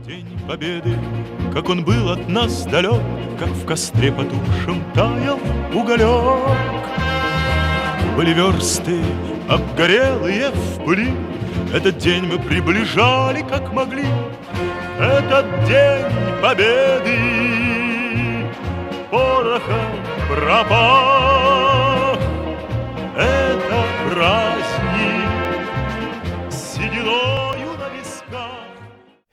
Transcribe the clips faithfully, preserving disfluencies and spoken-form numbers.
День Победы, как он был от нас далёк, как в костре потухшем таял уголёк. Были вёрсты, обгорелые в пыли, этот день мы приближали, как могли. Этот день Победы порохом пропах. Это праздник с сединою на висках.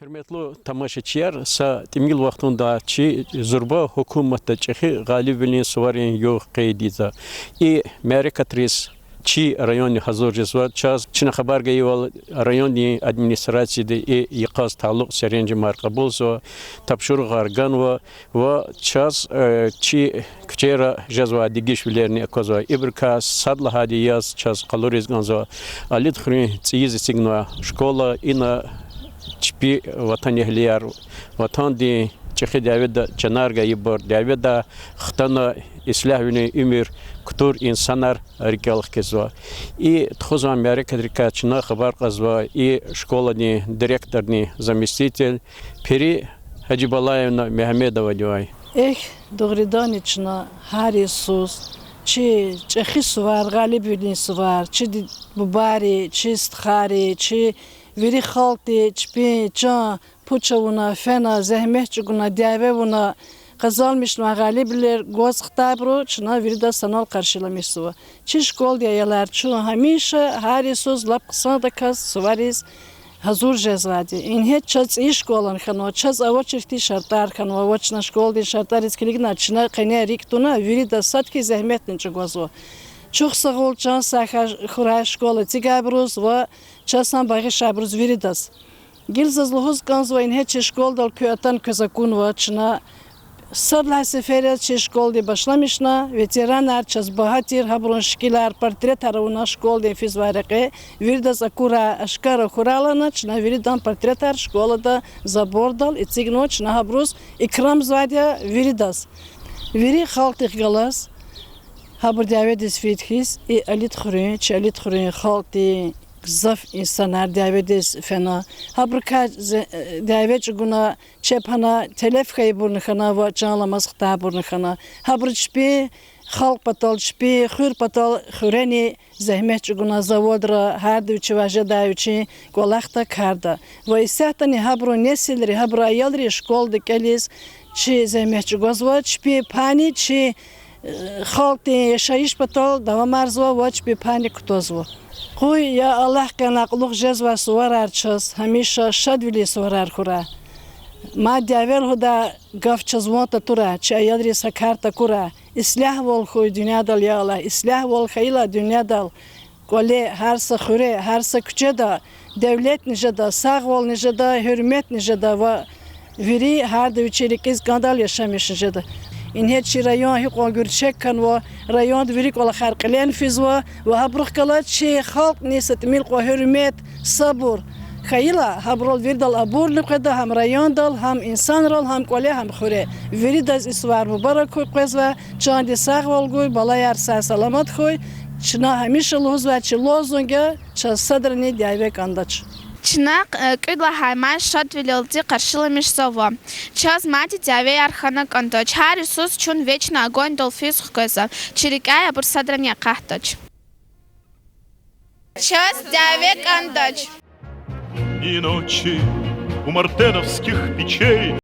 Гьуьрметлу тамашачияр, са тӀимил вахтунда чи зурба гьукуматда чӀехи гъалибвилин суварин югъ къейд ийизва. И мярекатриз чи районни гьазур жезва. Чаз, чна хабар гайивал, райондин администрацияди и йикъаз талукь серенжемар кьабулзава, тапшуругъар ганва ва чаз, э, чи куьчейра жезвай дегишвилерни аквазва. Ибурукай сад лагьайди яз чаз къалуриз кӀанзава Алидхуьруьн цӀийиз эцигнавай школа, ина чпи ватанэгьлияр, Ватандин чӀехи дяведа чанар гайибур, дяведа хтана, ислягьвилин уьмуьр кутур инсанар рикӀел хкизва. И тухузвай мярекатрикай чна хабар кьазва и школадин директордин заместитель Пери Гьажибалаевна Мегьамедовадивай. Эхь, дугъриданни чна гьар йисуз чи чӀехи сувар, гъалибвилин сувар, чи ди-, бубайри, чи стхайри, чи вири халкьди чпин чан пуч авуна, фена, зегьмет чӀугуна, дяве авуна, къазанмишнавай гъалибвилер гваз хтайбуру чна виридаз санал къаршиламишзава. Чи школдин аялар чун гьамиша гьар йисуз лап хъсандаказ сувариз гьазур жезвайди. Ингье чаз цӀийи школа хьанва, чаз авачир хьтин шартӀар хьанва, ва чна школадин шартӀариз килигна, чна къене рикӀ туна, виридаз сад хьиз зегьметни чӀугвазва. Чухсагъул, чан сагъ хьурай школа эцигайбуруз ва чаз сан багъишайбуруз виридаз. Гила заз лугьуз кӀанзава, ингье чи школадал куьн атана квез акунва чна. Сад лагьай сефер яз чи школади башламишна, ветеранар чаз багьа тир, гьабурун шикилар, портретар авуна школадин физвай рекье, виридаз акурай, ашкара хьурай лагьана, чна виридан портретар школада забордал эцигнава, чна гьабуруз икрамзавайди я виридаз. Вири халкьдихъ галаз, гьабур дяведиз фейид хьиз, и Алидхуьруьн, чи Алидхуьруьн халкьдин гзаф инсанар дяведиз фена. Гьабурукай зе-, дяве чӀугуна, чеб гьана телеф хьайибурни хьана ва чан аламаз хтайбурни хьана. Гьабуру чпин халкь патал, чпин хуьр патал хуьрени зегьмет чӀугуна, заводра, гьарда вичивай жедай вичин кӀвалахда, карда. Ва исятдани гьабурун несилри, гьабурун аялри школада кӀелиз чи зегьмет чӀугвазва, чпин пайни чи халкьдин яшайиш патал давамарзава ва чпин пайни кутазва. Къуй, я Аллагь, къе накьлух жезвай суварар чаз гьамиша шадвилин суварар хьурай. Мад дяве лугьудай гаф чаз ван татурай, чи аялриз гьа кар такурай. Ислягьвал хьуй дуьньядал, я Аллагь, ислягьвал хьайила дуьньядал, кӀвале, гьар са хуьре, гьар са куьчеда девлетни жеда, сагъвални жеда, гьуьрметни жеда ва вири гьарда вичин рикӀиз кӀандал яшамиш жеда. Ингье чи район гьикьван гуьрчег хьанва, районда вири кӀвалахар кьиле физва ва гьабурухъ галаз чи халкьни са тӀимил кьван гьуьрмет, сабур хьайила, гьабурал виридал абурни къведа, гьам райондал, гьам инсанрал, гьам кӀвале, гьам хуьре. Виридаз и сувар мубарак хьуй къвезвай, чандин сагъвал гуй, балаяр сагъ-саламат хьуй. Чна гьамиша лугьузвай чи лозунг я: чаз садрани дяве кӀандач. Чна, э, кӀуьд лагьай май шадвилелди къаршиламишзава. Чаз мадни дявеяр хьана кӀандач. Гьар йисуз чун вечно огоньдал физ хквезва. Чи рикӀяй абур садрани акъатдач. Чаз дяве кӀандач. И ночи у мартеновских печей.